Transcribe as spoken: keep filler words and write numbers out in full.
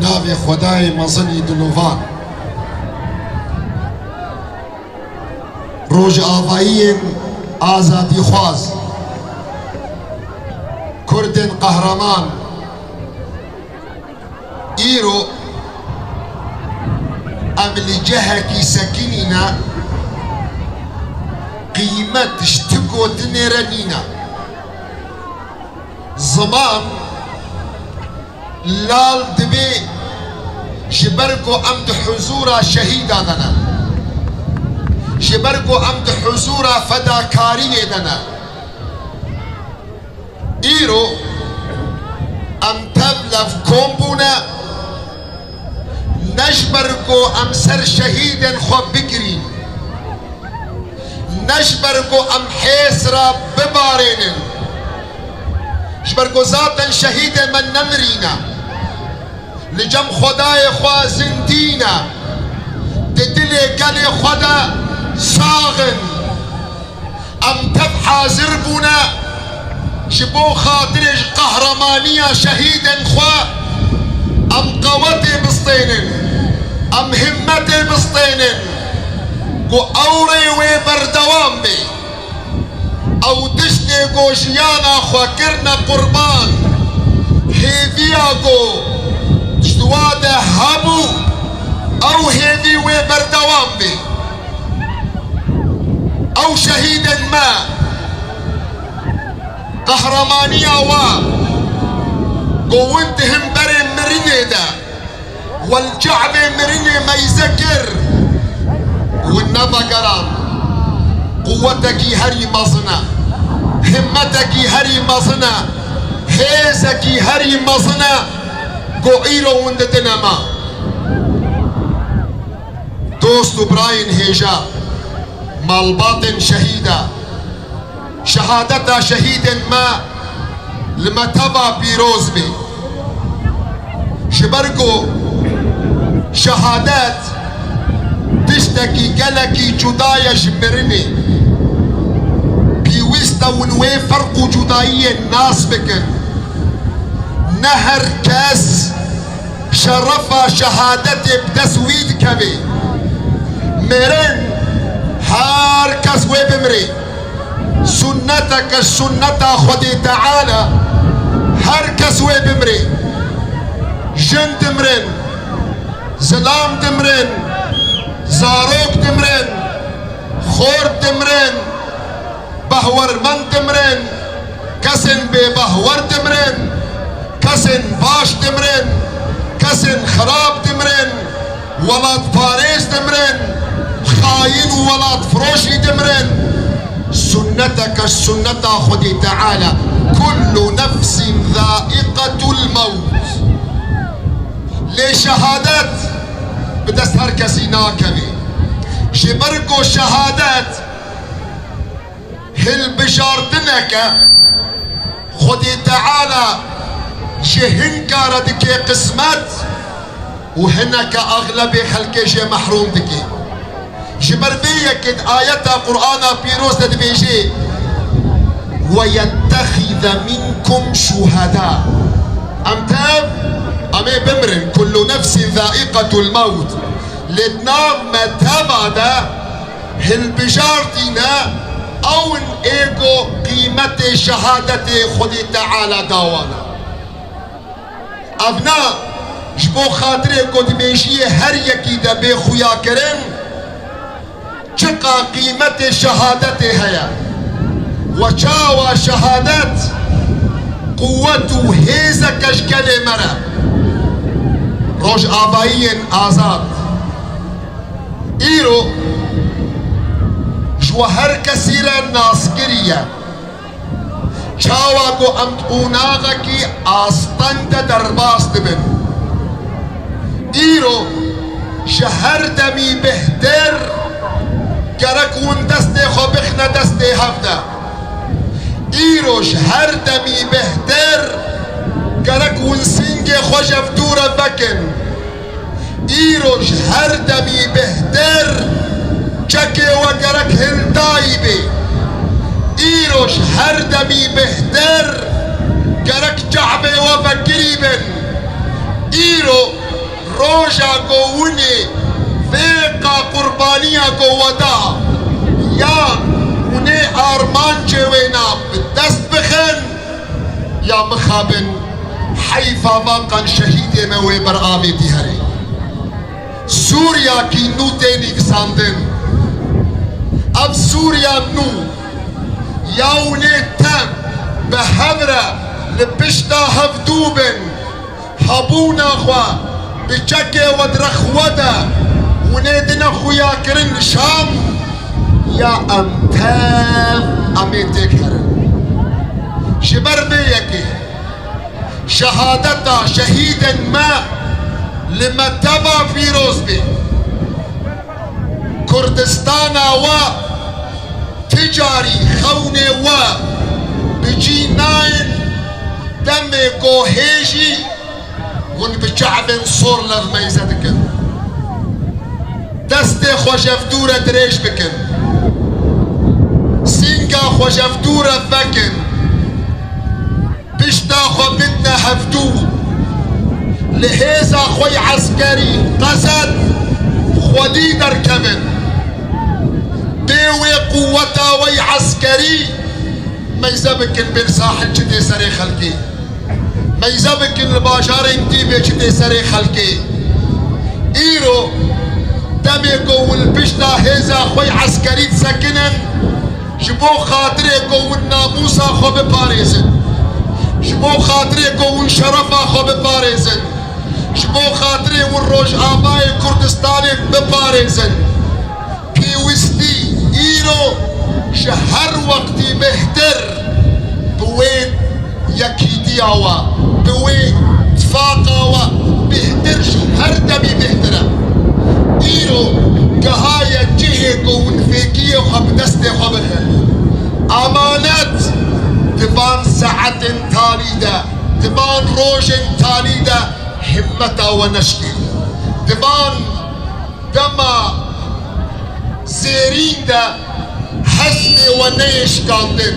Navê Xwedayê mezin ê dilovan. Rojavayiyên azadîxwaz, Kurdên qehreman, îro em li cihekî sekinî ne, qîmet ji ti gotinê re nîne. Ziman lal dibê ji ber ku em di huzûra şehîda de ne, ji ber ku em di huzûra fedakariyê de ne. Îro em tev lev kom bûne, ne ji ber ku em ser şehîdên xwe bigirîn, ne ji ber ku em hêsra bibarênin, ji ber ku zaten şehîdên me nemirîne, li cem Xwedayê xwe zindî ne, di dilê gelê xwe de sax in. Em tev hazir bûne ji bo xatirê ji qehremaniya şehîdên xwe, em qewetê bistênin, em himmetê bistênin ku ew rê wê berdewam bê. Ew tiştê ku jiyana xwe kirine qurban, hêviya ku ji wa de hebû, ew hêvî wê berdewam bê. Ew şehîdên me, qehremaniya we ku win di hemberê mirinê de, we li çavê mirinê meyze kir, win nevegerand. Quwetekî herî mezin e, himmetekî herî mezin e, hêzekî herî mezin e ku îro win didine me. Dost û birayên hêja, malbatên şehîda, şehadeta şehîdên me li me teva pîroz bê. Ji ber ku şehadet tiştekî gelekî cuda ye ji mirinê. Pêwîst e hûn wê ferq û cudayiyên nas bikin. Ne her kes şerefa şehadetê bi dest wî dikeve. Mirin, her kes wê bimrê. Sunneteke ji sunneta Xwedê Teala, her kes wê bimrê. Jin dimrin, zilam dimrin, zarok dimrin, xort dimrin, behwermend dimrin, kesên bêbehwer dimrin, kesên baş dimrin, kesên xirab dimrin, welatparêz dimrin, xayîn û welatfiroşî dimrin. Sunneteke ji sunneta Xwedê Teala, kullu nefsin zaiqetul mewt. Lê şehadet bi dest her kesî nakeve. Ji ber ku şehadet hilbijartineke Xwedê Teala ji hinka re dike qismet û hineke exlebê xelkê jê mehrûm dike. Ji ber vê yekê di ayeta Qur'ana pîroz de dibêje, "Ve yettexize minkum şuheda." Em tev, em ê bimirin. Kullu nefsin zaiqetul mewt. Lê di nav me teva de hilbijartî ne, ew in ê ku qîmetê şehadetê Xwedê Teala dawa ne. Ev ne ji bo xatirê ku di mêjiyê her yekî de bê xuya kirin, çiqa qîmetê şehadetê heye. We çawa şehadet quwet û hêzeke ji gelê me re. Rojavayiyên azad. Îro ji we her kesî re naskirî ye. Çawa ku em di qonaxekî asteng de derbas dibin. Îro ji her demî bêhtir gerek hûn destê xwe bixine destê hev de. Îro ji her demî bêhtir gerek hûn sîngê xwe ji hev dû re vekin. Îro ji her demî bêhtir çekê we gerek hildayî bê. Îro ji her demî bêhtir gerek çavê we vekirî bin. Îro Roja ku winê vêqa qurbaniya ku we da, yan winê armancê wêna bi dest bixin, ya mixabin, heyfa van qan şehîdê me wê ber avêtî herê. Sûriyakî nû tê nivîsandin. Ev Sûriya nû ya winê tev bi hev re li pişta hevdû bin. Hebûna xwe bi çekê we di rex we de winê dine xuyakirin li Şam, ya em tev em ê têk herin. Ji ber vê yekê şehadeta şehîdên me li me teva pîroz bê. Kurdistana we ti carî xewnê we bi cî nayên demê ku hê jî hûn bi çavên sor levmeyze dikin. Destê xwe ji hevdû re dirêj bikin. Sînga xwe ji hevdû re vekin. Pişta xwe bidne hevdû. Li hêza xwe yê eskerî qezet xwedî derkevin. Bê wê quweta we yê eskerî meyze bikin bên sahil çi tê serê xelkê. Meyze bikin li bajarên Dîbê çi tê serê xelkê. Îro demê ku hûn li pişta hêza xwe yê eskerî disekinin, ji bo xatirê ku hûn namûsa xwe biparêzin, ji bo xatirê ku hûn şerefa xwe biparêzin, ji bo xatirê hûn Rojavayê Kurdistanê biparêzin, pêwîstî îro ji her wextî bêhtir bi wê yekîtiya we, bi wê tifaqa we bêhtir, ji her demî bêhtir e. Îro gihaye cihê ku hûn fêkiyê xwe bi destê xwe bixin. Emanet di van saetên talî de, di van rojên talî de himmeta we neşkê. Di van dema zêrîn de hezmê we neyê şikandin.